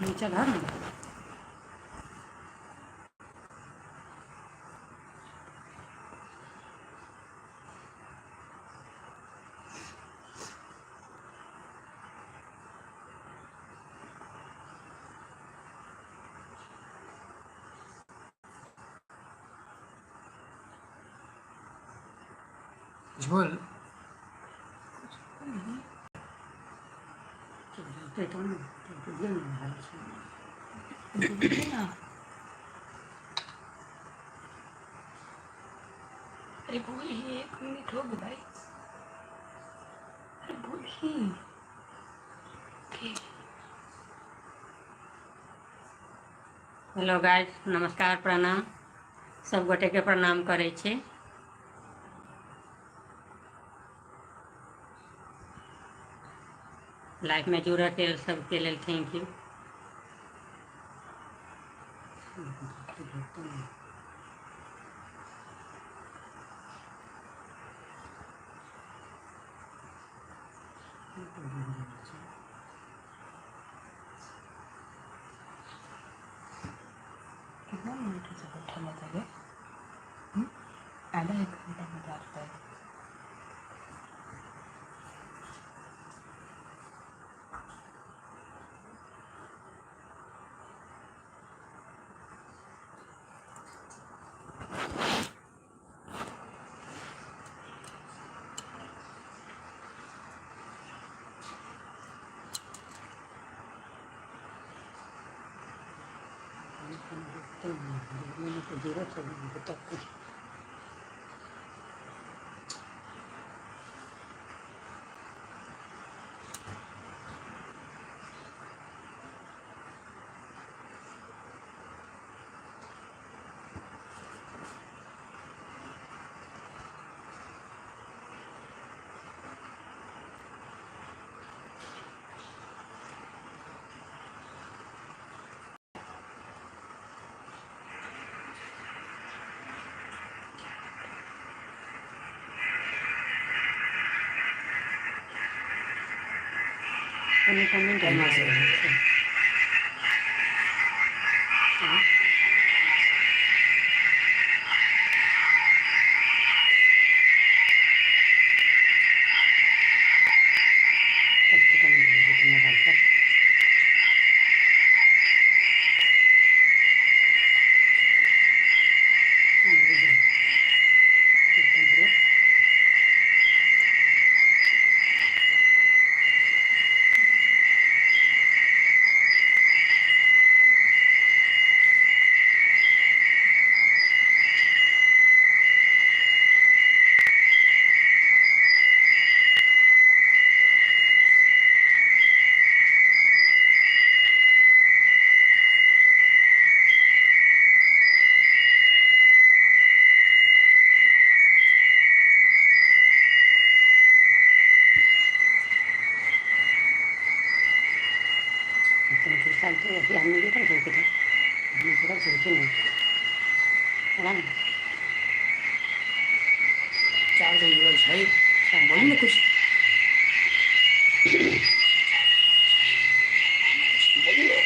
नीचे धर ना। कुछ बोल। अरे बोल ही, एक मिनट हो गया भाई। अरे बोल ही। हेलो गाइस, नमस्कार, प्रणाम। सब गोटे के प्रणाम करै छी। लाइफ में जुड़ऽ के सबके लेल thank you. कितना मिनट से बैठा लगा है? आधा एक घंटा में जाता है। जीरो तक कमेंट आबि रहल छै। कते कमेंट आबि जेतै मोबाइल पर। अभी आदमी जुटल छै कि आदमी जुटल छै कि नहि? बोला ने। 4 जन जुड़ल छै। बोलू ने कुछ, बोलू ने।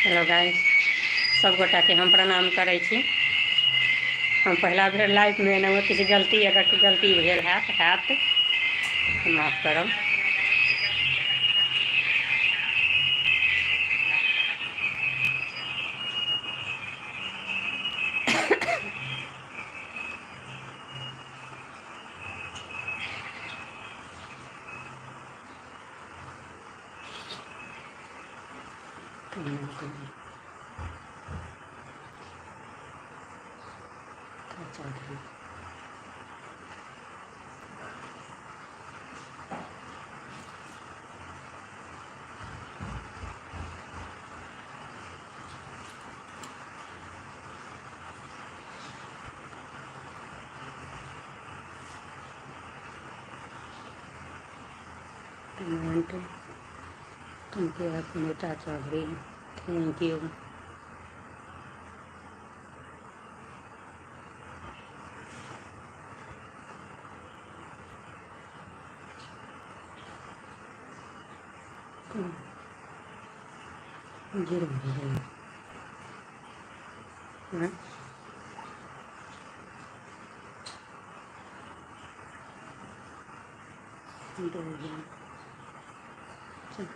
हेलो गाइस, सब गोटाके हम प्रणाम करै छी। हम पहिला बेर लाइफमे एलहुँ। किछु गलती, अगर किछु गलती भेल हैत हैत माफ करब। Chaudhary. Comment thank you Smita Chaudhary, thank you. Zero भऽ गेलै। हँ। दू चल।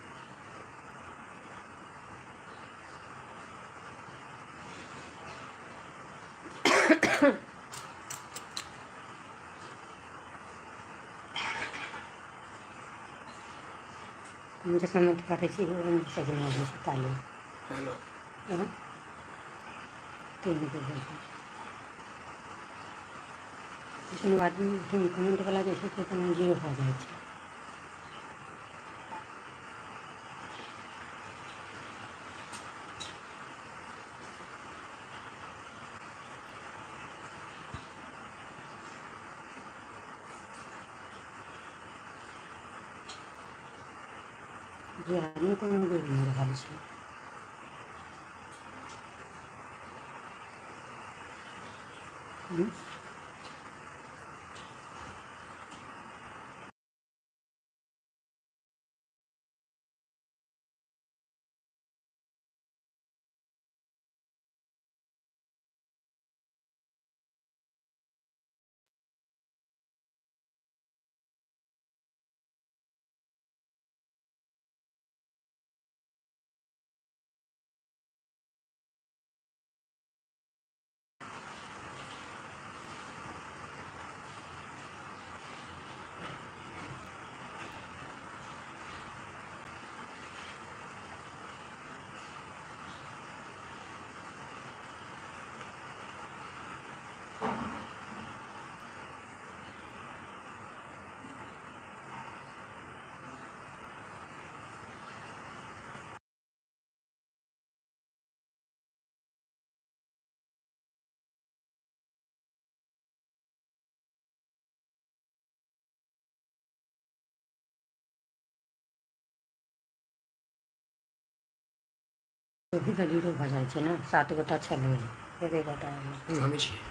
हम जे कमेंट करै छी ओहिमे मैसेज नहि अबै छै ताली। हेलो। हँ, तीन गो भेल। कोनो आदमी कमेंटवला जे छै से कोनो जीरो भऽ जाइ छै। जे आदमी कोनो बोलि नहि रहल छै। हूँ। अभी तऽ जीरो भऽ जाइ छै ने। सात गोटा छलै, एके गोटा एलै। हमे छियै।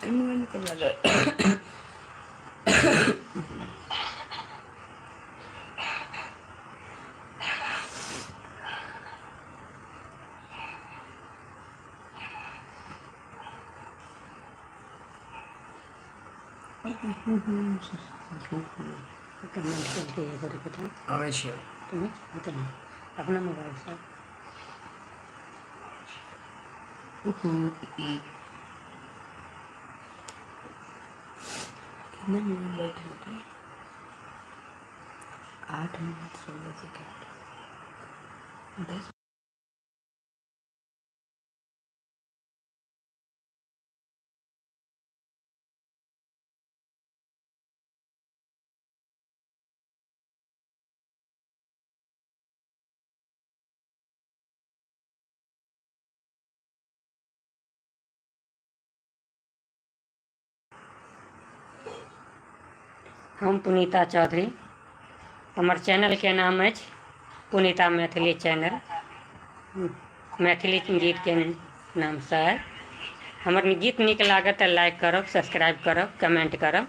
मोबाइल निकल रहा। कमेंट केलकै एगो गोटा। हमे छियै। तुम्हें उतना अपना मोबाइलसँ। कितने मिनट बैठे होते हैं? 8 मिनट 16 सेकेंड, 10। हम पुनीता चौधरी। हमर चैनलके नाम अछि पुनीता मैथिली चैनल, मैथिली गीतके नामसँ अइ। हमर गीत नीक लागत तऽ लाइक करब, सब्सक्राइब करब, कमेंट करब।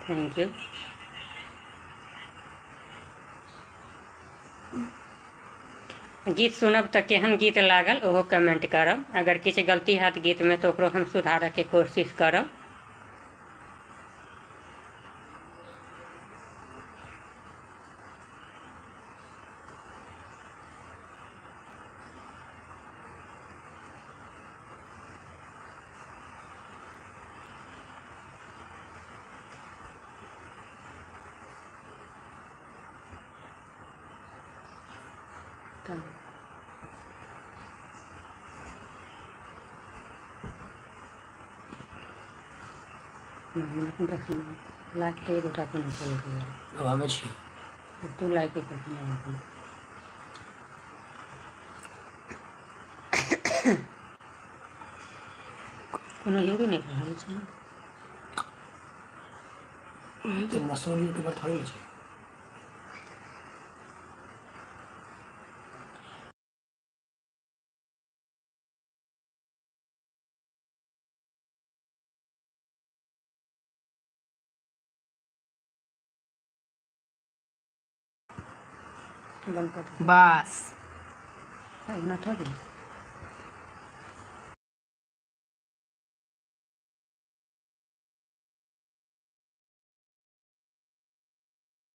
Thank you. गीत सुनब तऽ केहन गीत लागल ओहो कमेंट करब। अगर किछु गलती हैत गीतमे तऽ ओकरो हम सुधारऽके कोशिश करब। तऽ लाइक तऽ एक गोटा कोनो केलकै। अब हमे छियै। तू लाइक कखनी? कोनो जरूरी नहि रहल छै। तो मशहूर यूट्यूबर थोड़ी छै। बंद कर। बस। ना थोड़ी।